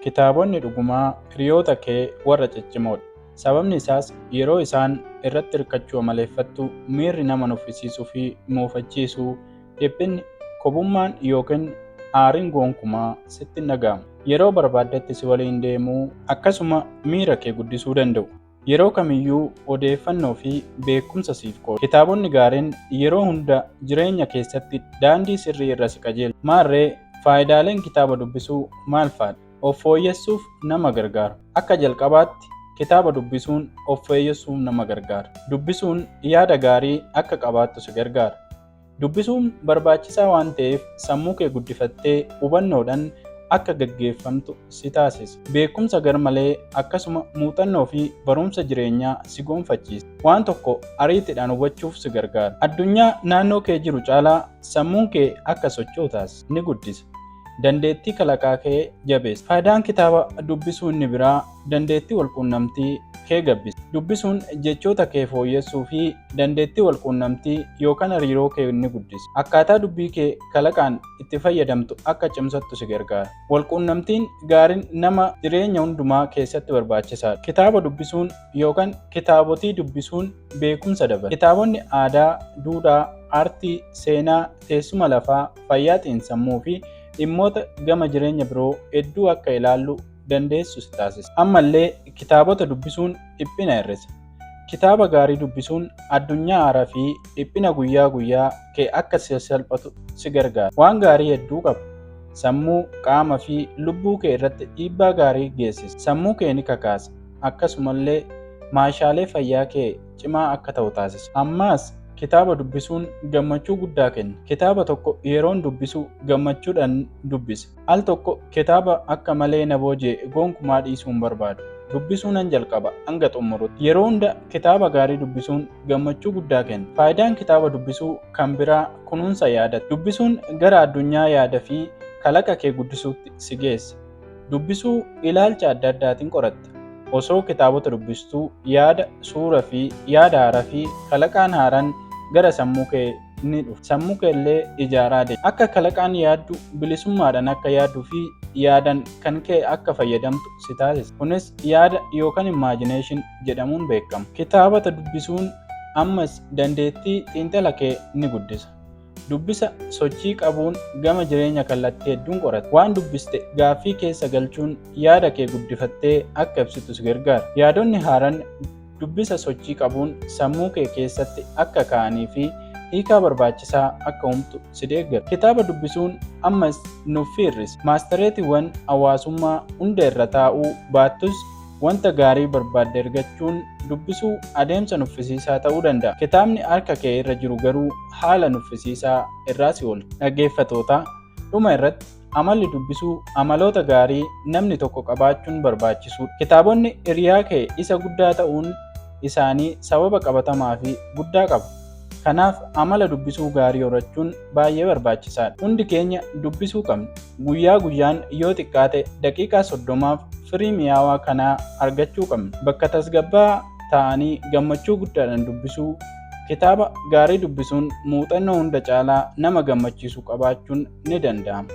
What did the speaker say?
Kitaabonni dhugumaa hiriyoota kee warra ciccimoodha. Sababni isaas yeroo isaan irratti hirkachuu amaleeffattu miirri nama nuffisiisuu fi muufachiisuu, dhiphinni, kophummaan yookiin aariin gonkumaa sitti hin dhaga'amu. Yeroo barbaaddetti si waliin deemuu akkasuma miira kee guddisuu danda'u. Yeroo kamiyyuu odeeffannoo fi beekumsa siif qoodu. Kitaabonni gaariin yeroo hunda jireenya keessatti daandii sirrii irra si qajeelchu. Maarree faayidaaleen kitaaba dubbisuu maal faadha? Of fooyyessuuf nama gargaaru. Akka jalqabaatti kitaaba dubbisuun of fooyyessuuf nama gargaara. Dubbisuun yaada gaarii akka qabaattu si gargaara. Dubbisuun barbaachisaa waan ta'eef sammuu kee guddifattee hubannoodhaan akka gaggeeffamtu si taasisa. Beekumsa garmalee akkasuma muuxannoo fi barumsa jireenyaa si gonfachiisa. Waan tokko ariitiidhaan hubachuuf si gargaara. Addunyaa naannoo kee jiru caalaa sammuun kee akka socho'u taasisa. Ni guddisa. Dandeettii kalaqaa kee jabeessa. Faayidaan kitaaba dubbisuu inni biraa dandeettii walquunnamtii kee gabbisa. Dubbisuun jechoota kee fooyyessuu fi dandeettii walquunnamtii yookaan hariiroo kee ni guddisa. Akkaataa dubbii kee kalaqaan itti fayyadamtu akka cimsattu si gargaara. Walquunnamtiin gaariin nama jireenya hundumaa keessatti barbaachisaadha. Kitaaba dubbisuun yookaan kitaabotii dubbisuun beekumsa dabala. Kitaabonni aadaa, duudhaa, aartii, seenaa, teessuma lafaa, fayyaa xiinsammuu fi dhimmoota gama jireenya biroo hedduu akka ilaallu dandeessu si taasisa. Ammallee kitaabota dubbisuun dhiphina hir'isa. Kitaaba gaarii dubbisuun addunyaa haaraa fi dhiphina guyyaa guyyaa kee akka salphatu si gargaara. Waan gaarii hedduu qaba. Sammuu, qaama fi lubbuu kee irratti dhiibbaa gaarii geessisa. Sammuu kee ni kakaasa. Akkasumallee maashaalee fayyaa kee cimaa akka ta'u taasisa. Ammaas kitaaba dubbisuun gammachuu guddaa kenna. Kitaaba tokko yeroon dubbisu gammachuudhaan dubbisa. Al tokko kitaaba akka malee na booji'e gonkumaa dhiisuu hin barbaadu. Dubbisuu nan jalqaba hanga xumurutti. Yeroo hunda kitaaba gaarii dubbisuun gammachuu guddaa kenna. Faayidaan kitaaba dubbisuu kan biraa kunuunsa yaadati. Dubbisuun gara addunyaa yaada fi kalaqa kee guddisuutti si geessa. Dubbisuu ilaalcha adda addaatiin qoratta. Osoo kitaabota dubbistuu yaada, suuraa fi yaada haaraa fi kalaqaan haaraan gara sammuu kee ni dhufa. Sammuu kee illee ijaaraa deema. Akka kalaqaan yaaddu, bilisummaadhaan akka yaadduu fi yaadan kan kee akka fayyadamtu si taasisa. Kunis yaada yookaan imagination jedhamuun beekama. Kitaabota dubbisuun ammas dandeettii xiinxala kee ni guddisa. Dubbisa sochii qabuun gama jireenya kallattii hedduun qorata. Waan dubbiste gaaffii keessa galchuun yaada kee guddifattee akka ibsitu si gargaara. Yaadonni haaraan dubbisa sochii qabuun sammuu kee keessatti akka ka'anii fi hiikaa barbaachisaa akka uumtu si deeggara. Kitaaba dubbisuun ammas nuffii hir'isa. Maastareetiiwwan hawaasummaa hunda irra taa'uu baattus wanta gaarii barbaadde argachuun dubbisuu adeemsa nuffisiisaa ta'uu danda'a. Kitaabni harka kee irra jiru garuu haala nuffisiisaa irraa si oolcha. Dhaggeeffattoota, dhuma irratti amalli dubbisuu amaloota gaarii namni tokko qabaachuun barbaachisuudha. Kitaabonni hiriyaa kee isa guddaa ta'uun isaanii sababa qabatamaa fi guddaa qaba. Kanaaf amala dubbisuu gaarii horachuun baay'ee barbaachisaadha. Hundi keenya dubbisuu qabna. Guyyaa guyyaan yoo xiqqaate daqiiqaa 30f firii mi'aawaa kanaa argachuu qabna. Bakka tasgabbaa ta'anii gammachuu guddaadhaan dubbisuu, kitaaba gaarii dubbisuun muuxannoo hunda caalaa nama gammachiisu qabaachuun ni danda'ama.